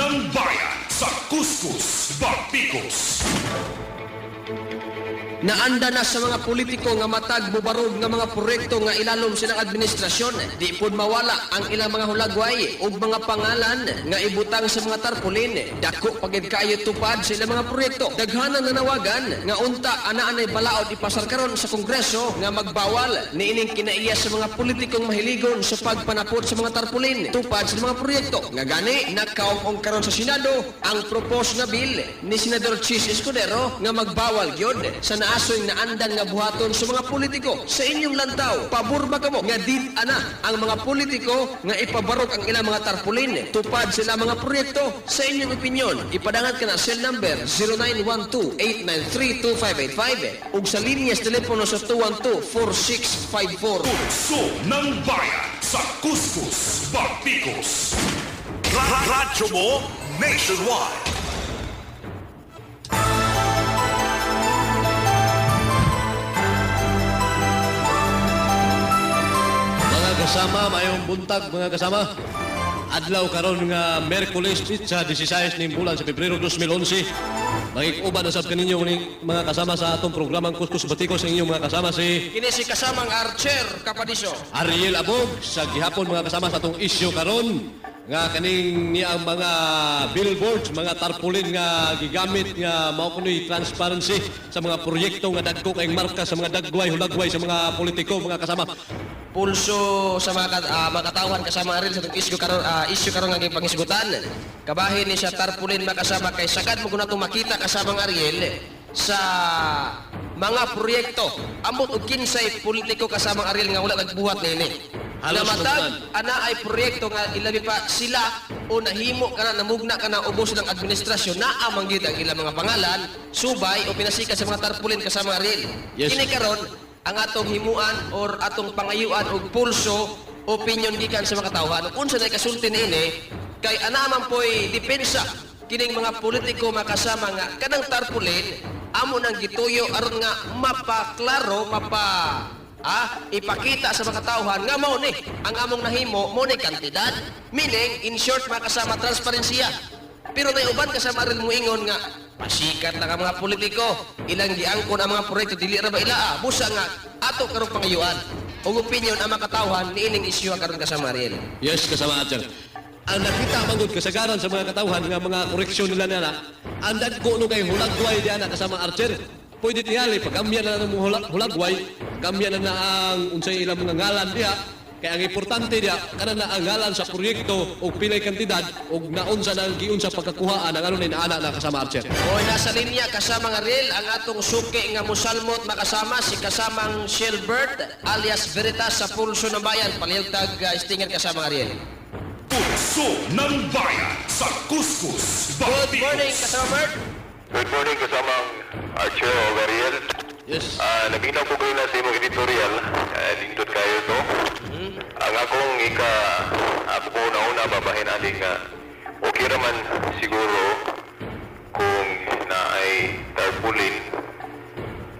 ng bayan sa Kuskus Batikos. Naanda na sa mga politiko nga matag mubarog nga mga proyekto nga ilalom silang administrasyon. Di pud mawala ang ilang mga hulagway ug mga pangalan nga ibutang sa mga tarpaulin. Dako pagid kaayo tupad sa ilang mga proyekto. Daghanan nanawagan nga unta ana-anay balaod ipasar karon sa Kongreso nga magbawal niining kinaiya sa mga politikong mahiligon sa pagpanapot sa mga tarpaulin tupad sa mga proyekto. Nga gani nakaong karon sa Senado ang propose nga bill ni Senador Chiz Escudero nga magbawal gyud sa naasoy naandan nga buhaton sa mga politiko. Sa inyong lantaw, pabor ba kamo nga di ana ang mga politiko nga ipabarok ang ilang mga tarpaulin tupad sila mga proyekto? Sa inyong opinion, ipadangat ka na cell number 0912-893-2585 ug sa linya sa telepono sa 212-4654. Pulso ng bayan sa Kuskus Batikos. Radyo mo nationwide. Mga kasama, mayong buntag, mga kasama. Adlaw karon nga Merkules, pitsa 16 ning bulan sa Pebrero 2011. Makikuban na sab kaninyo ning mga kasama sa atong programang Kuskus Batikos, ang inyong mga kasama si Kini si kasamang Archer Kapadiso. Ariel Abog. Sa gihapon, mga kasama, sa atong isyu karon nga kaning niya ang mga billboards, mga tarpaulin nga gigamit nga mao kunoy transparency sa mga proyekto nga dagko kay marka sa mga dagway hulagway sa mga politiko, mga kasama. Pulso sa mga mga katawhan, kasama Ariel, sa itong issue karon nga gipangisgutan. Kabahin ni siya tarpaulin, makasama, kay sagad mo natong makita, kasamang Ariel, sa mga proyekto. Ambot og kinsay politiko, kasamang Ariel, nga wala nagbuhat niini. Halos Na matag magtanan. Ana ay proyekto nga ilabi pa sila o nahimo kana, namugna kana, ubos ng administrasyon, naa man gyud ang ilang mga pangalan, subay o pinasikat sa mga tarpaulin, kasama Ariel. Yes. Kini karon ang atong himuan or atong pangayuan og pulso, opinion gikan sa mga katawhan ug unsa nay kasulti niini, kay ana man poy depensa kining mga politiko, makasama, nga kanang tarpaulin amo nang gituyo aron nga mapaklaro, mapa ipakita sa mga katawhan nga mao ni ang among nahimo, mao ni kantidad, meaning in short, makasama, transparensiya. Pero nay uban, kasama rin, moingon nga pasikat lang ang mga politiko, ilang giangkon ang mga proyekto, dili ra ba ila? Busa nga ato karong pangayuan og opinion ang mga katawhan niining isyu karon, kasama Ariel. Yes, kasama Archer. Ang nakita manggod kasagaran sa mga katawhan nga mga koreksyon nila nila, ang dagko no kay hulagway di ana, kasama Archer. Pwede tingali, pagkamyan na ng hulagway, pagkamyan na na ang unsay ilang mga ngalan diha, kay ang importante diha, kana na ang ngalan sa proyekto o pilay kantidad o naunsa na ang giunsa pagkakuhaan ang ano ni ana na, kasama Archer. O nasa linya, kasama nga Ariel, ang atong suki nga musalmot, makasama, si kasamang Shelbert alias Veritas sa Pulso ng Bayan. Palihog stinger, kasama Ariel. Pulso ng bayan sa Kuskus Good morning, Batikos. Kasama Bert. Good morning, kasamang Archer o Ariel. Yes. Naminaw ko kayo na sa imong editorial. Nindot kayo to. Ang akong ika, ako po una-una babahin ani nga okay raman siguro kung naay tarpaulin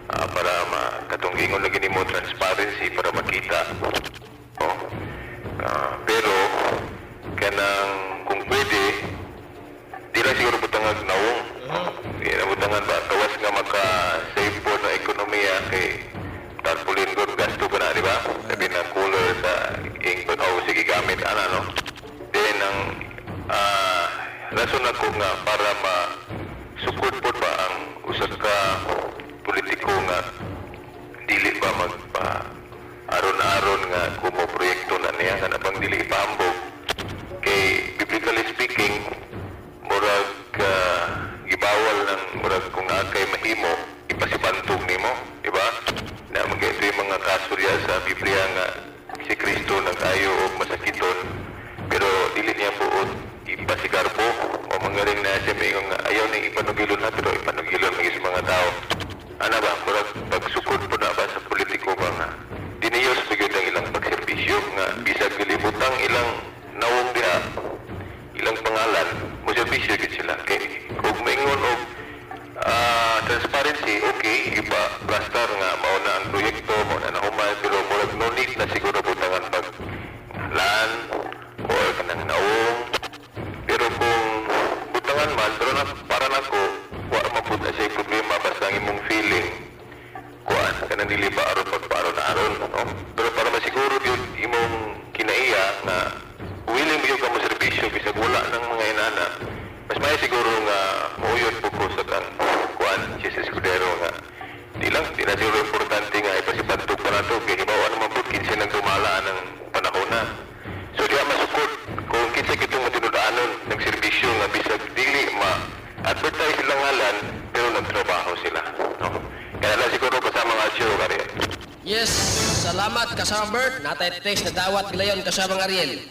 para makatunggingon lagi nimo transparency para makita. Oh. Pero kanang kung pwede di lang siguro butangan nawong. Di na butangan ba gawas nga maka-save po na ekonomiya kay tarpaulin gud gasto ko na, di ba? Sabi na cooler sa ink o sige gamit ana, no. Then ang rason ako nga para ma sukod po ba ang usa ka politiko nga dili ba magpa aron-aron nga kumo proyekto na niya nga bang dili ipahambog kay biblically speaking murag gibawal ng murag kung naa kay mahimo ipasibantog nimo, di ba? Na mga ito yung mga kaso diya sa Biblia nga si Kristo nag-ayo og masakiton pero dili niya buot ipasigarbo o manggaling na siya maingon nga ayaw ning ipanugilon na, pero ipanugilon lagi sa mga tao ana ba. Murag pagsukod po na ba sa politiko ba nga diniyos gyud ang ilang pagserbisyo nga bisag gilibutang ilang nawong diha, ilang pangalan, mo serbisyo gyud sila kay kung maingon og transparency, okay, iba plaster nga mao na ang proyekto, mao na nahuman, pero murag no need na siguro butangan pag lan or kanang nawong. Pero kung Pero para masiguro gyud imong kinaiya nga willing mo ka mo serbisyo bisag wala ng mga inana, mas may siguro nga mouyod po ko sa kang kuan Chiz Escudero nga di lang di na siguro importante nga ipasibantog pa nato kay hibaw naman pud kinsa nang tumala ng panahon na. So diha masukod kung kinsa kitong matinud-anon ng serbisyo nga bisag dili ma advertise silang ngalan pero nagtrabaho sila. No? Kaya lang siguro kasama nga siya kari. Yes, salamat kasama Bert. Natay text na dawat gilayon kasama Ariel.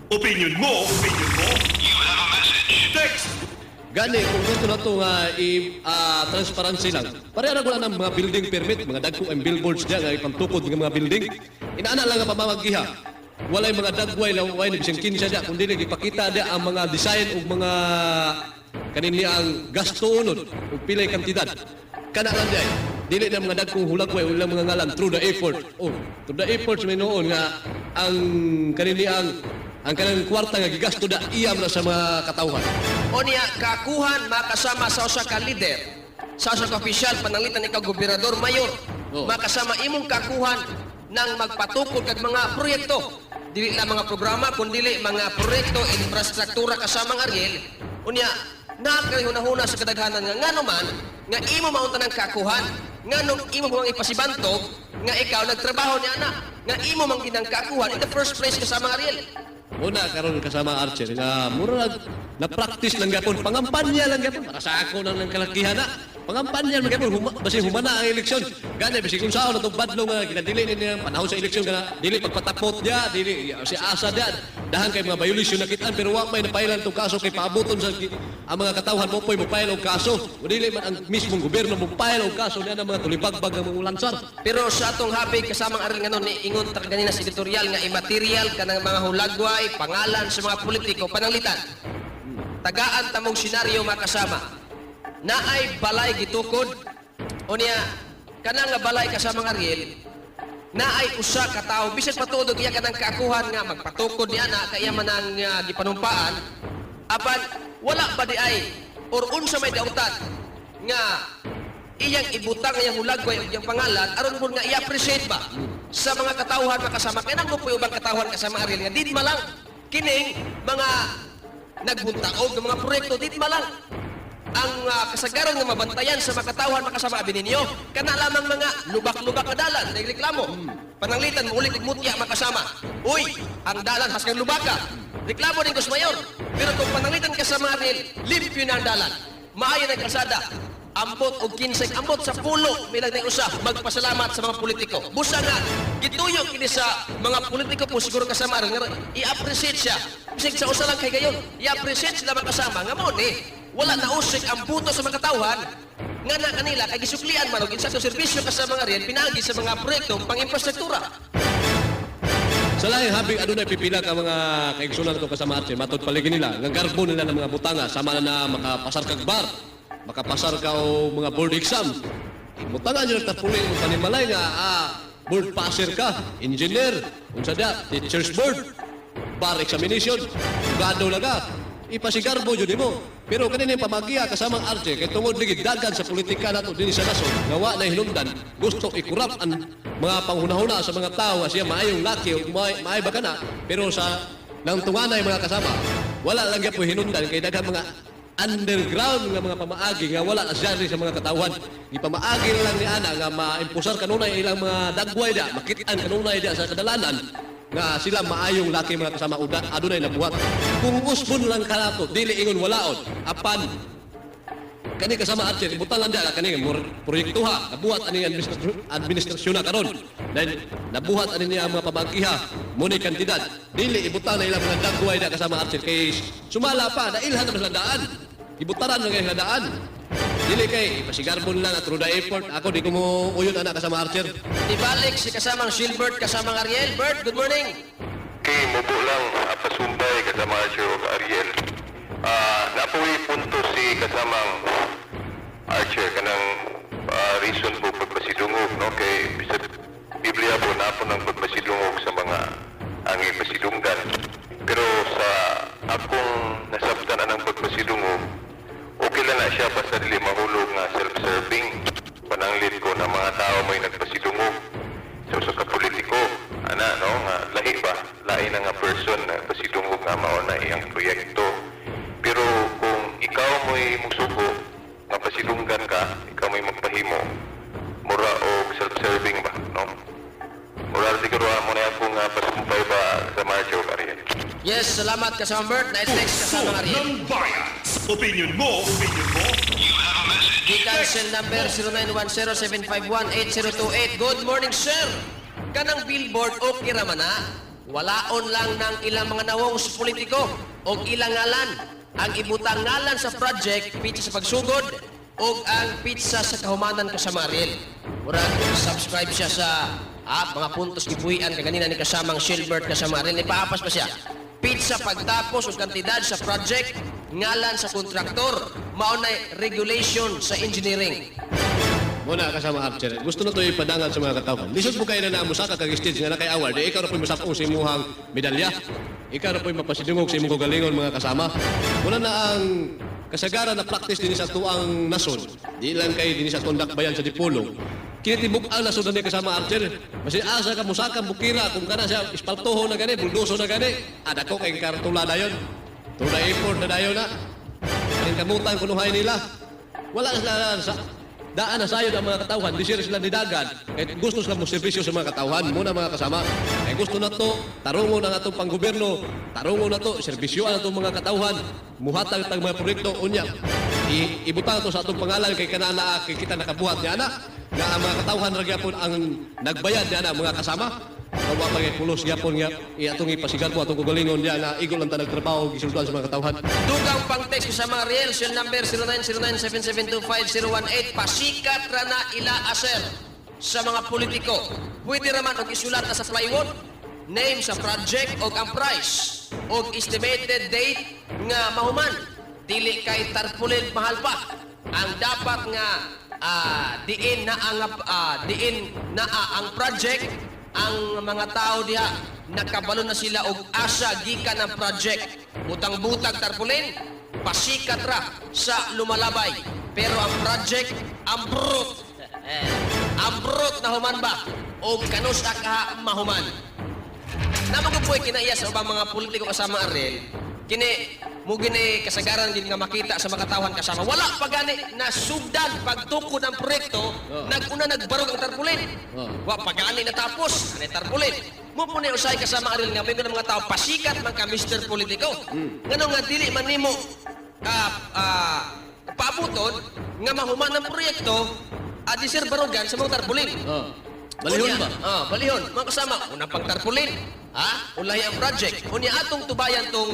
Opinion mo, opinion mo. You have a message. Text Gani, kung gusto na ito nga i-transparency lang, pareha na ko na ng mga building permit, mga dagko ang billboards diyan, nga ipantukod ng mga building. Inaana lang ang pamamagiha. Walay mga dagway, laway, ni bisang kinsya diya, kundi ipakita diya ang mga design o mga kanini ang gasto unod o pilay kantidad. Kana lang diay. Dili na mga dagkong hulagway o ilang mga ngalan through the effort. Oh, through the efforts may noon nga ang kanini ang kanang kwarta nga gigasto da iyam na sa mga katawhan. O niya, kakuhan makasama sa usa ka lider, sa usa ka opisyal, pananglitan ikaw gobernador, mayor, makasama imong kakuhan ng magpatukod kag mga proyekto. Dili lang mga programa, kundili mga proyekto, infrastruktura kasamang Ariel. Unya, nakakahuna-huna sa kadaghanan nga ngano man, nga imo maunta ng kakuhan, nganong imo mang ipasibantog, nga ikaw nagtrabaho ni ana, nga imo mang ginang kakuhan in the first place kasamang Ariel. Muna karon kasama Archer nga mura na practice lang gapon pangampanya lang gapon para sa ako nang kalakihan na pangampanya lang gapon basi humana ang eleksyon gani basi kung saan atong badlo nga ginadili ni niya panahon sa eleksyon kana dili pagpatapot dia dili si asa dia dahan kay mga violation nakitaan pero wa may napailan tong kaso kay paaboton sa ang mga katawhan mo po'y mopile og kaso o dili man ang mismong gobyerno mo file og kaso niya ang mga tulibagbag ang mga lansar. Pero sa atong habi kasamang aral nga ni ingon ta ganina sa editorial nga immaterial kanang mga hulagway, pangalan sa mga politiko pananglitan. Tagaan tamong senaryo makasama. Naay balay gitukod unya kanang nga balay kasamang Ariel naay usa ka tawo bisan patuod og iya kanang kaakuhan nga magpatukod ni ana kay iya man ang gipanumpaan apan wala ba di ay or unsa may dautan nga iyang ibutang iyang hulagway ug iyang pangalan aron pud nga i-appreciate ba sa mga katawhan makasama kay nang po ubang katawhan kasama Ariel nga did malang kining mga nagbuntaog ng mga proyekto did malang ang kasagaran nga mabantayan sa mga katawhan makasama abi ninyo kana lamang mga lubak-lubak nga dalan nagreklamo pananglitan mo ulit og mutya makasama uy ang dalan hasgang lubaka reklamo ning mayor pero kung pananglitan ka sa mga Ariel limpyo na ang dalan maayo na ang kalsada ambot og kinsay ambot sa pulo milag ning usa magpasalamat sa mga politiko busa nga gituyo kini sa mga politiko po siguro kasama rin nga i-appreciate siya bisag sa usa lang kay gayon i-appreciate sila makasama nga mo ni wala na usik ang puto sa mga katawhan nga na kanila kay gisuklian man og insa serbisyo kasama nga riyan pinaagi sa mga proyekto pang infrastruktura. Sa laing habing adunay pipila ka mga kaigsunan nato kasama Archie, matod paligi nila, nga garbo nila ng mga butanga, sama na na makapasar kag bar, makapasar ka o mga board exam. Butanga nila tapuli mo panimalay nga board passer ka, engineer, unsa dia, teachers board, bar examination, gado na ka. Ipasigarbo yun mo. Pero kanina yung pamagiya kasamang Archie, kay tungod ligi dagan sa politika nato dinhi sa nasod, nga wa na hinungdan, gusto ikurap ang mga panghunahuna sa mga tao nga siya maayong laki o maay ba kana, pero sa nang tunganay mga kasama, wala lang gyud hinungdan kay daghang mga underground nga mga pamaagi nga wala na siya sa mga katawhan. Gipamaagi na lang ni ana nga maimpusar kanunay ilang mga dagway da, makitaan kanunay da sa kadalanan nga sila maayong laki mga kasama uda adunay nabuhat. Kung usbon lang kanato, dili ingon walaon apan kani kasama Archer, ibutan lang diya kani proyektuha, nabuhat ani administrasyon na karon. Dahil nabuhat ani niya ang mga pamangkiha, muni kantidad. Dili ibutan na ilang mga dagway na kasama Archer kay sumala pa, nailhan na sila daan. Ibutaran na kay sila daan. Dili kay ipasigarbon lang at through the effort. Ako di ko mo uyon ana kasama Archer. Ibalik si kasamang Gilbert kasamang Ariel. Bert, good morning. Okay, mubo lang pasumbay kasama Archer ug Ariel. Napoy punto si kasamang Archer kanang reason po pagpasidungog no kay sa Biblia po napo ng pagpasidungog sa mga angay pasidunggan. Pero sa akong nasabtan anang pagpasidungog, okay lang na siya basta dili mahulog nga self-serving. Pananglit ko na mga tao may nagpasidungog sa usa ka proyekto. Pero kung ikaw mo'y musugo, nga pasidunggan ka, ikaw mo'y magpahimo, mura og self-serving ba, no? Mura siguro amo na akong pasumpay ba sa Marjo, Ariel. Yes, salamat kasama Bert. Na-text Puso kasama Ariel. ng bayan. Opinion mo, opinion mo. Gikan cell number 0910-751-8028. Good morning, sir! Kanang billboard okay ra man na. Walaon lang ng ilang mga nawong sa politiko o ilang ngalan. Ang ibutang ngalan sa project, pizza sa pagsugod, o ang pizza sa kahumanan kasama Ariel. Murag, subscribe siya sa mga puntos gibuhian kaganina ni kasamang Shilbert kasama Ariel. Ipaapas pa siya. Pizza pagtapos o kantidad sa project, ngalan sa kontraktor, maunay regulation sa engineering. Muna kasama Archer. Gusto na to ipadangan sa mga katawhan. Lisod mo kayo na namusaka kag stage nga na kay award. Di ikaw na po'y masapong sa imuhang medalya. Ikaw na po'y mapasidungog sa imong kagalingon mga kasama. Muna na ang kasagaran na practice din sa tuang nasod. Di lang kay din sa tundak bayan sa Dipolog. Kinitibok ang nasod na niya kasama Archer. Masin asa ka musaka bukira kung kana siya ispaltoho na gani, buldoso na gani. Adako kay kartula dayon. Tula import na dayon na. Ang kamutan kunuhay nila. Wala sila sa daan na sayod ang mga katawhan, di sila nidagan. Kay gusto sila mo serbisyo sa mga katawhan, muna mga kasama. Kay gusto na to, tarungo na atong panggobyerno, tarungo na to, serbisyo na atong mga katawhan, muhatag tag mga proyekto unya. Ibutang to sa atong pangalan kay kanaa naa kay kita nakabuhat niya ana nga ang mga katawhan ra gyapon ang nagbayad niya ana mga kasama. Wa pa kay pulos gyapon nga atong ipasigan po atong kagalingon diya nga igo lang ta nagtrabaho gisultuan sa mga katawhan. Dugang pang text sa mga Ariel, cell number 0909-772-5018, pasikat ra na ila aser sa mga politiko. Pwede raman og isulat na sa plywood, name sa project og ang price, og estimated date nga mahuman. Dili kay tarpaulin mahal pa. Ang dapat nga diin na ang project, ang mga tao diha nakabalo na sila og asa gikan ang project. Butang-butag tarpaulin, pasikat ra sa lumalabay, pero ang project ambrot. Ambrot na human ba og kanus ka mahuman. Namo ko kinaiya sa ubang mga politiko kasama Ariel, kini mo gini kasagaran gid nga makita sa makatawhan kasama wala pa gani na sugdan pagtukod ang proyekto, naguna nagbarog ang tarpaulin. Wa pa gani natapos anay tarpaulin mo po ni usay kasama Ariel nga may mga tao pasikat man ka Mr. Politiko. Ngano nga dili man nimo paabuton nga mahuman ang proyekto adi sir barugan sa mga tarpaulin? Oh. Balihon Unya, ba? Ah, balihon. Mga kasama, unang pang tarpaulin. Ha? Ulahi ang project. Unya atong tubayan tong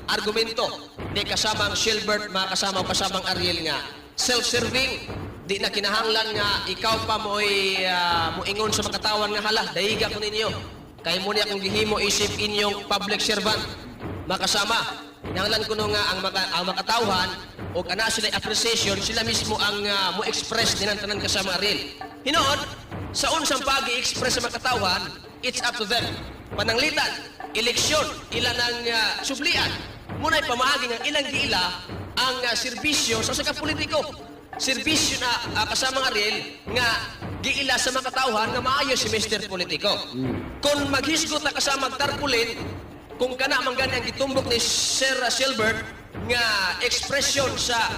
argumento ni kasamang Shilbert, mga kasama o kasamang Ariel nga self-serving, di na kinahanglan nga ikaw pa mo'y moingon sa makatawan nga hala, dahiga ko ninyo. Kay mo niya akong gihimo isip inyong public servant. Makasama, kinahanglan kuno nga ang makatawhan og ana sila appreciation, sila mismo ang mo-express nilang tanan kasama Ariel. Hinoon, sa unsang pagi-express sa makatawhan, it's up to them. Pananglitan, eleksyon, ilan ang sublian. Muna'y pamaagi nga ilang giila ang serbisyo sa usa ka politiko. Serbisyo na kasama nga Ariel nga giila sa makatawhan nga maayo si Mr. Politiko. Kung maghisgot na kasama tarpaulin, kung kana man gani ang gitumbok ni Sir Silbert nga expression sa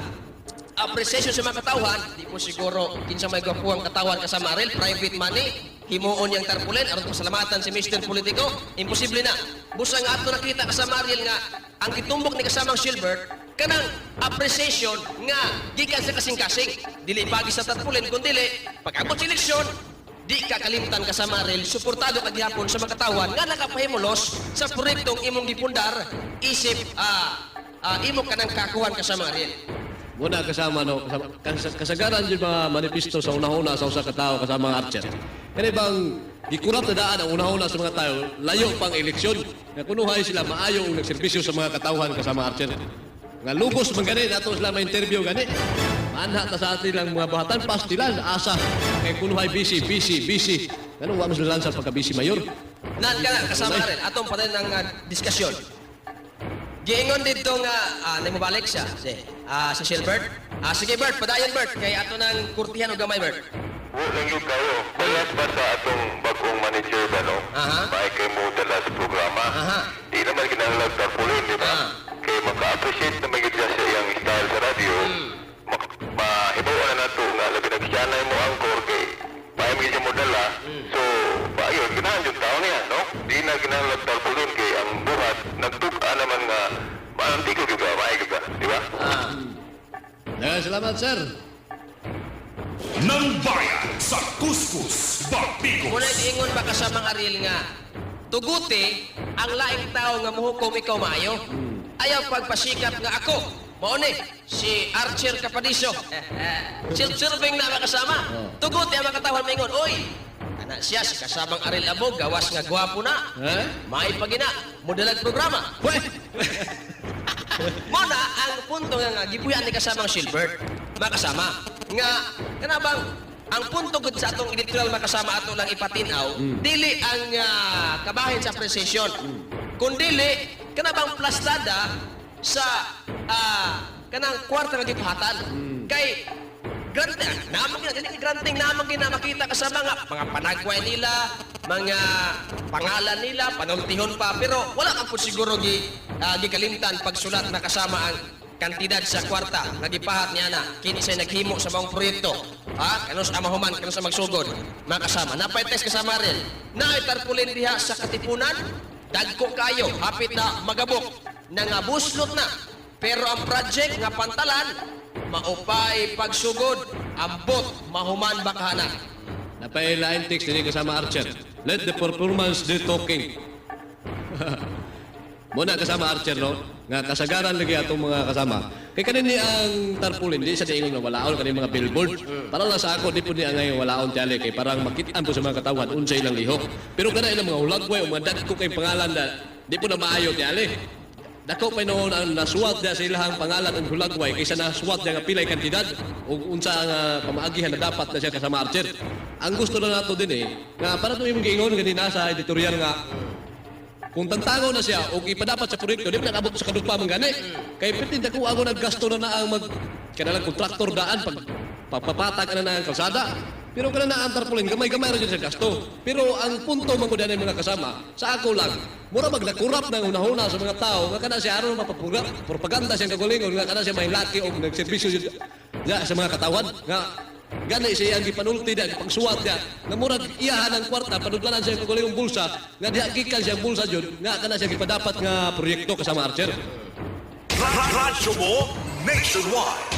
appreciation sa mga katawhan, di po siguro kinsa may gwapuang katawan kasama Ariel, private money, himuon niyang tarpaulin aron pasalamatan si Mr. Politico, imposible na. Busa nga ato nakita kasama Ariel nga ang gitumbok ni kasamang Silbert kanang appreciation nga gikan sa kasing-kasing, dili pagi sa tarpaulin kun dili pag-abot sa eleksyon di ka kalimtan kasama Ariel, suportado ka gihapon sa makatawan nga nakapahimulos sa proyektong imong gipundar isip imo kanang kakuhan kasama Ariel. Muna kasama no, kasama, kasagaran yung mga manifesto sa una-una sa usa ka tawo kasama ang Archer. Kani bang gikurap na daan ang una-una sa mga tao, layo pang eleksyon. Nga kunuhay sila maayo og nagserbisyo sa mga katawhan kasama Archer. Nga lugos man gani nato sila ma-interview gani. Maanha ta sa atin lang mga buhatan pastilan asa kay kunuhay busy, busy, busy. Ganun wa mas sa pagka busy mayor. Nan ka na kasama rin atong patay ng diskusyon. Giingon dito nga namubalik siya si Silbert. Sige Bert, padayon Bert kay ato nang kurtihan og gamay Bert. Wa lang yun kayo. Bayas ba sa atong bagong manager ba, no? Aha. Bahay kayo mo dala sa programa. Aha. Di naman kinahanglan tarpaulin, di ba? Ah. kinahanglan tarpaulin kay ang buhat nagtug-a naman nga maantiko gyud ka, maayo gyud ka, di ba? Daghang salamat, sir. Ng bayan sa Kuskus, Batikos. Muna giingon ba kasamang Ariel nga tuguti ang laing tao nga muhukom ikaw maayo. Ayaw pagpasikap nga ako. Mao ni si Archer Capadiso. Self-serving na makasama. Tuguti ang mga katawhan maingon, "Oy, kana siya si kasamang Ariel Abog gawas nga gwapo na." Ha? May pagina, modelag programa. Weh! Mo na ang punto nga nga gipuyan ni kasamang Silbert makasama nga kanabang ang punto gud sa atong editorial makasama ato lang ipatinaw, dili ang kabahin sa precision kundili kanabang plastada sa kanang kwarta nga gipahatan kay granting naman gina dili granting naman gina makita ka sa mga panagway nila, mga pangalan nila panultihon pa, pero wala man pud siguro gikalimtan pagsulat na kasama ang kantidad sa kwarta nga gipahat niya na kini say naghimo sa maong proyekto, ha, kanus amahuman, kanus sa magsugod makasama. Napay test kasama rin na tarpulin diha sa Katipunan, dagko kayo, hapit na magabok, nangabuslot na, pero ang project nga pantalan maupay pagsugod, ambot mahuman bakana. Napay line text din kasama Archer. Let the performance do talking. Muna kasama Archer, no? Nga kasagaran lagi atong mga kasama. Kay kanini ang tarpaulin, di sa diingon nga walaon kani mga billboard. Para lang sa ako, di po niya ngayon walaon tiyali kay parang makitaan po sa mga katawan unsa ilang lihok. Pero kana ilang mga hulagway o mga dagko kay pangalan na di po na maayo tiyali. Dako pa noon ang nasuwat niya sa ilahang pangalan ang hulagway kaysa nasuwat niya nga pilay kantidad o unsa ang pamaagihan na dapat na siya kasama Archer. Ang gusto na nato din eh, nga para to imong giingon ganina sa editorial nga kung tantango na siya o ipadapat sa proyekto, di ba nakabot sa kadugpa man gani. Kay perti dako ako naggasto na na ang mag kanalang kontraktor daan pag papapatag na na ang kalsada. Pero kana na ang tarpaulin, gamay-gamay ra jud sa gasto. Pero ang punto man gud mga kasama, sa ako lang, mura magnakurap ng hunahuna sa mga tao nga kana siya aron mapapura, propaganda siyang kagalingon nga kana siya may laki og nagserbisyo jud ya, sa mga katawan nga gani siya ang gipanulti diya, gipagsuwat diya. Nga murag iyahan ang kwarta, panudlanan siya ang kagulingong bulsa, nga diha gikan siya ang bulsa jud, nga kana siya gipadapat nga proyekto kasama Archer. Radyo mo nationwide.